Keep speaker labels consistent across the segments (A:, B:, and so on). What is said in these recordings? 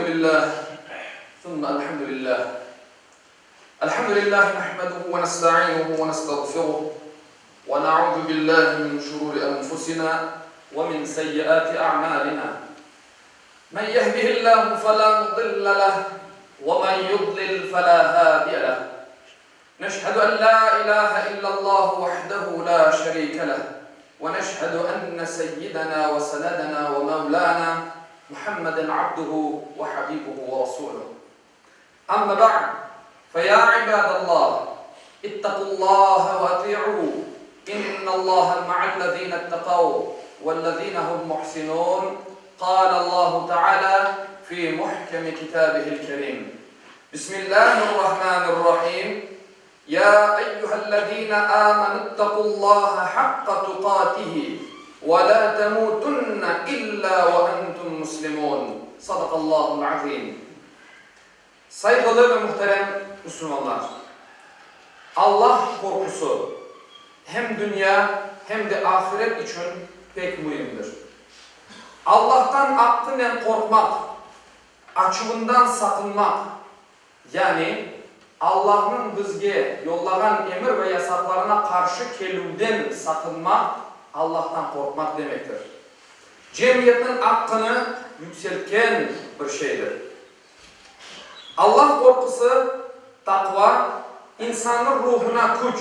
A: Elhamdülillah, thumma elhamdülillah. Elhamdülillahi nahmeduhu ve nestainuhu ve nestağfiruh ve na'uzu billahi min şururi enfusina ve min seyyiati a'malina. Men yehdihillahu fela mudille leh ve men yudlil fela hadiye leh. Neşhedü en la ilahe illallahu vahdehu la şerike leh ve neşhedü enne seyyidena ve senedena ve mevlana Muhammeden abduhu ve habibuhu ve rasuluh. Amma ba'd, fe ya ibadallah, ittaqullaha ve ati'u, innallaha ma'allezine ittaqav vellezine hum muhsinun, qalallahu teala fi muhkemi kitabihil kerim. Bismillahirrahmanirrahim. Ya eyyühellezine amenüttaqullaha haqqa tuqatihi ve la temutunne illa ve entum muslimun. Sadakallahul azim. Sayğılı ve muhterem Müslümanlar! Allah qorqusı hem dünya, hem de ahiret içün pek müimdir. Allahtan aqqınen qorqmaq, açuvından saqınmaq, yani Allahnıñ bizge yollağan emir ve yasaqlarına qarşı kelüvden saqınmaq, Allahtan qorqmaq demektir. Cemiyetniñ aqqını yükseltken bir şeydir. Allah qorqusı, taqva, insannıñ ruhuna küç,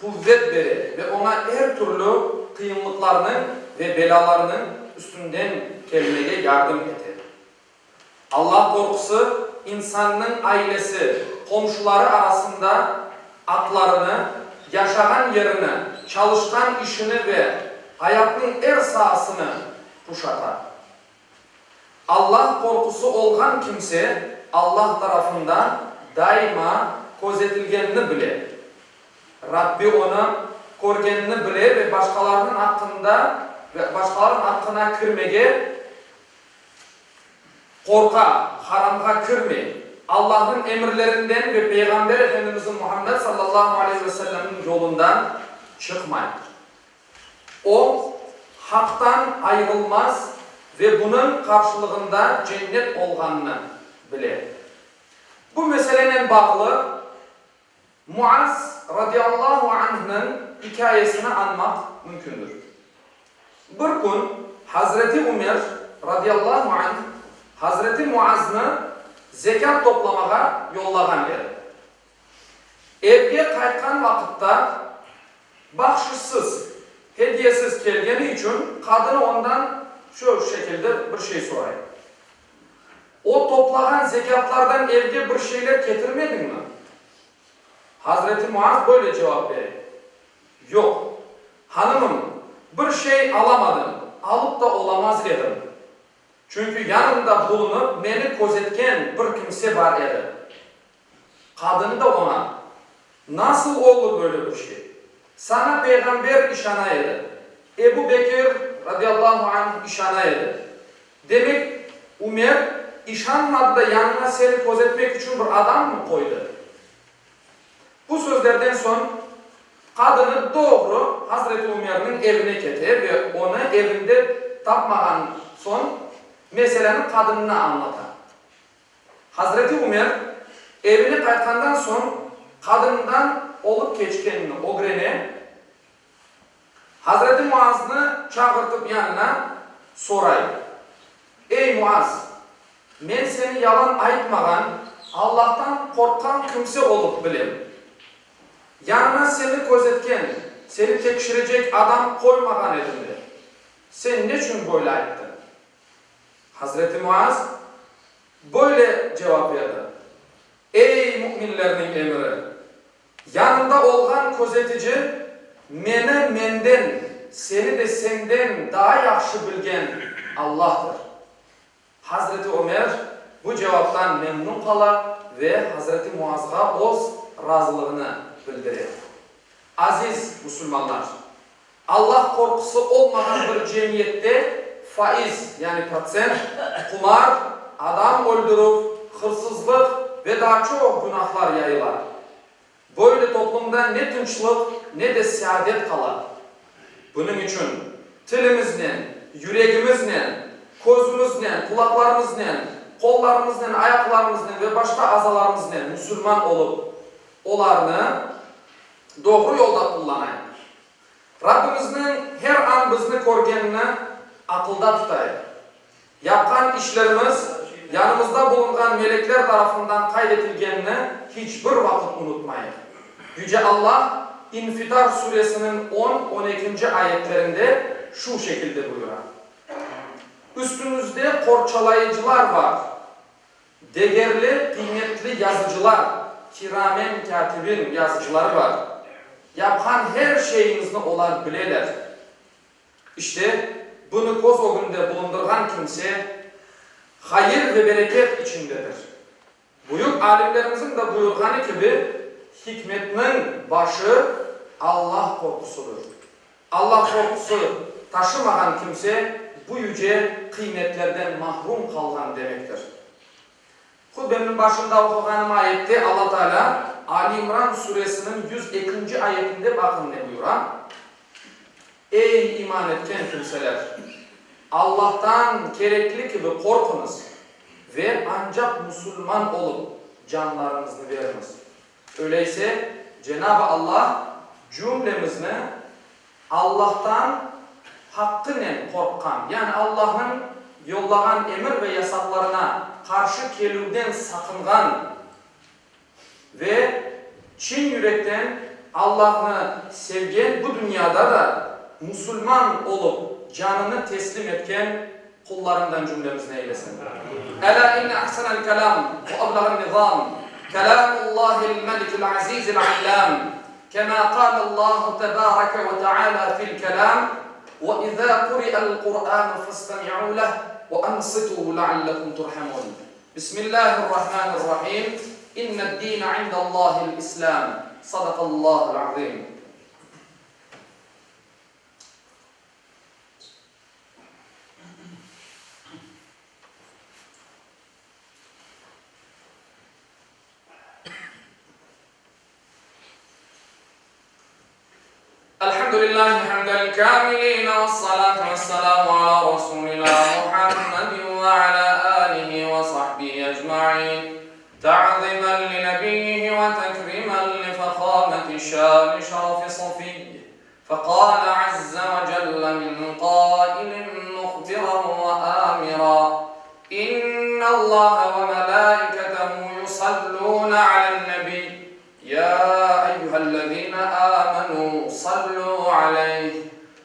A: quvet bere ve oña er türlü qıyınlıqlarnıñ ve belâlarnıñ üstünden kelmege yardım ete. Allah qorqusı insannıñ ailesi, qomşuları arasında aqlarını, yaşağan yerini, çalışqan işini ve ayatnıñ er saasını quşata. Allah qorqusı olğan kimse Allah tarafından daima közetilgenini bile. Rabbi onı körgenini bile ve başqalarnıñ aqqında ve başqalarnıñ aqqına kirmege qorqa, haramğa kirmey, Allahnıñ emirlerinden ve Peyğamber Efendimizniñ Muhammed sallallahu aleyhi ve sellemniñ yolundan çıqmay. O, Haqtan ayırılmaz ve bunıñ qarşılığında cennet olğanını bile. Bu meselenen bağlı Muaz radiyallahu anhnıñ ikâyesini añmaq mümkündür. Bir kün Hazreti Ümer radiyallahu anh Hazreti Muaznı zekât toplamağa yollağan edi. Evge qaytqan vaqıtta bahşışsız, hediyesiz kelgeni içün qadını ondan şu şekilde bir şey soray, O toplağan zekâtlardan evge bir şeyler ketirmediñmi? Hazreti Muaz böyle cevap bere, Yoq, hanımım, bir şey alamadım, alıp da olamaz edim. Çünki yanımda bulunıp meni közetken bir kimse bar edi. Qadını da oña, Nasıl olur böyle bir şey? Saña Peyğamber işana edi, Ebu Bekir, radiyallahu anh, işana edi. Demek, Ümer işanmadı da yanına seni közetmek içün bir adammı qoydı? Bu sözlerden soñ qadını doğru Hazreti Ümerniñ evine kete ve onı evinde tapmağan soñ meseleni qadınına añlata. Hazreti Ümer evine qaytqandan soñ qadınından olıp keçkenini ögrene, Hazreti Muaznı çağırtıp yanına soray, Ey, Muaz! Men seni yalan aytmağan, Allahtan qorqqan kimse olıp bilem. Yanına seni közetken, seni tekşirecek adam qoymağan edim de. Sen neçün böyle ayttıñ? Hazreti Muaz böyle cevap berdi, Ey, müminlerniñ emiri! Yanımda olğan közetici meni menden, seni de senden daa yahşı bilgen Allahtır. Hazreti Ömer bu cevaptan memnun qala ve Hazreti Muazğa öz razılığını bildire. Aziz musulmanlar! Allah qorqusı olmağan bir cemiyette faiz, yani protsent, qumar, adam öldürüv, hırsızlıq ve daa çoq günahlar yayıla. Böyle toplumda ne tınçlıq, ne de seadet qala. Bunıñ içün tilimiznen, yüregimiznen, közümiznen, qulaqlarımıznen. Qollarımıznen, ayaqlarımıznen ve başqa azalarımıznen musulman olıp, olarnı doğru yolda qullanayıq. Rabbimizniñ her an bizni körgenini aqılda tutayıq. Yapqan işlerimiz yanımızda bulunğan melekler tarafından qayd etilgenini hiç bir vaqıt unutmayıq. Yüce Allah İnfitar suresiniñ on, on ekinci ayetlerinde şu şekilde buyura, Üstüñizde qorçalayıcılar bar, degerli, qıymetli yazıcılar, kiramen kâtibin yazıcıları bar. Yapqan her şeyiñizni olar bileler. İşte, bunı köz ögünde bulundırğan kimse hayır ve bereket içindedir. Büyük alimlerimizniñ de buyurğanı kibi, hikmetniñ başı Allah qorqusıdır. Allah qorqusı taşımağan kimse bu yüce qıymetlerden mahrum qalğan demektir. Hutbemniñ başında oquğanım ayette Alla Teala Ali İmran suresiniñ 102-nci ayetinde baqın ne buyura, Ey iman etken kimseler! Allahtan kerekli kibi qorquñız ve ancaq musulman olıp canlarıñıznı beriñiz. Öyleyse, Cenab-ı Allah cümlemizni Allahtan haqqınen qorqqan, yani Allahnıñ yollağan emir ve yasaqlarına qarşı kelüvden saqınğan ve çin yürekten Allahnı sevgen, bu dünyada da musulman olıp canını teslim etken qullarından cümlemizni eylesin. Elâ inne ahsenel kelâm ve eblağen nizâm kelâmullâhil melikil azîzil allâm kemâ kâlellâhu tebâreke ve teâlâ fil kelâm ve izâ kuri'el Kur'ânu festemi'û leh ve ansitû leallekum turhamûn. Bismillâhirrahmânirrahîm İnned-dîne indellâhil-İslâm. Sadakallâhul azîm. Elhamdülillahi hamdel kâmilîne vessalâtu vesselâmu alâ rasûlinâ Muhammedin ve alâ âlihi ve sahbihi ecmaîn. Ta'zimen li nebiyyihi ve tekrimen li fehâmeti şâni şerefi safiyyi. Feqâle azze ve celle min qâilin muhbiran ve âmira, İnnallâhe ve melâiketehu yusallûne alen-nebiy, yâ eyyühellezîne âmenû sallû aleyh,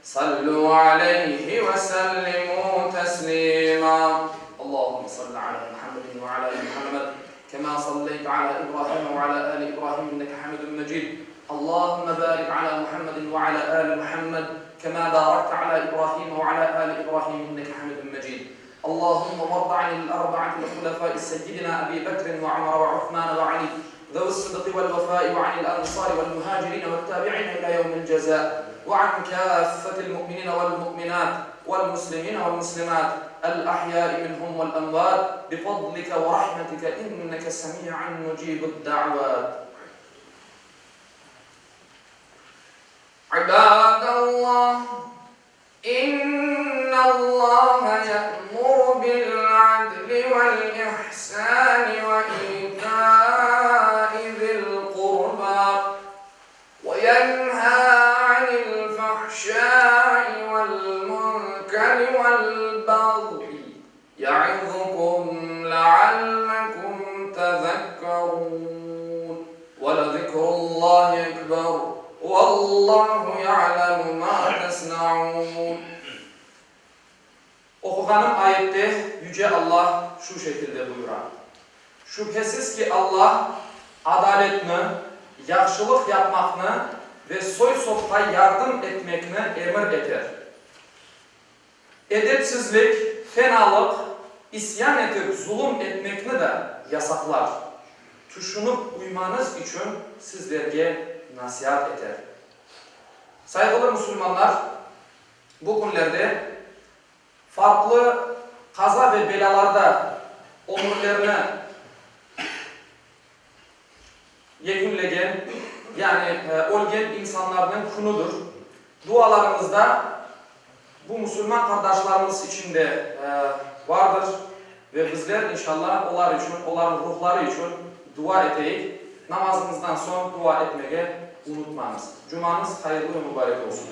A: sallû aleyhi ve sellimû teslîmâ. Allâhumme salli alâ Muhammedin ve alâ âli Muhammed, kemâ salleyte alâ İbrâhîme ve alâ âli İbrâhîm inneke hamîdun mecîd. Allahümme barik ala Muhammedin ve ala ali Muhammed, kema barakte ala İbrahim ve ala ali İbrahim inneke hamidun mecid. Allahümme varda anil arba'atil hulefai seyyidina Ebi Bekrin ve Ömer ve Uthman ve Ali, zevi's sıdqi vel vefai ve anil ensari vel muhacirin ve't tabi'in ila yevmil ceza ve an kâffetil mu'minine vel mu'minat vel muslimine vel muslimat el ahyai minhum vel emvat bifadlike ve rahmetike inneke semi'un mucibud da'vat. İbadallah, innallaha ye'muru bil-'adli vel-ihsani ve ita'i zil-qurba ve yenha 'anil-fahşa'i vel-munkeri vel-bagyi Ya'izukum leallekum tezekkerun. Ve lezikrullahi ekber, vallahu ya'lemu ma tesna'un. Oquğanım ayette Yüce Allah şu şekilde buyura, Şübhesiz ki, Allah adaletni, yahşılıq yapmaqnı ve soy-sopqa yardım etmekni emir eter. Edepsizlik, fenalıq, isyan etip zulum etmekni de yasaqlar. Tüşünip uymañız içün sizlerge nasiat eter. Sayğılı musulmanlar, bu künlerde farqlı qaza ve belâlarda ömürlerini yekünlegen, yani ölgen insanlarnıñ künüdir. Dualarıñızda bu musulman qardaşlarımız içün de vardır. Ve bizler, inşallah, olar içün, olarnıñ ruhları içün dua eteyik. Namazıñızdan soñ dua etmege unutmañız. Cumañız hayırlı ve mubarek olsun.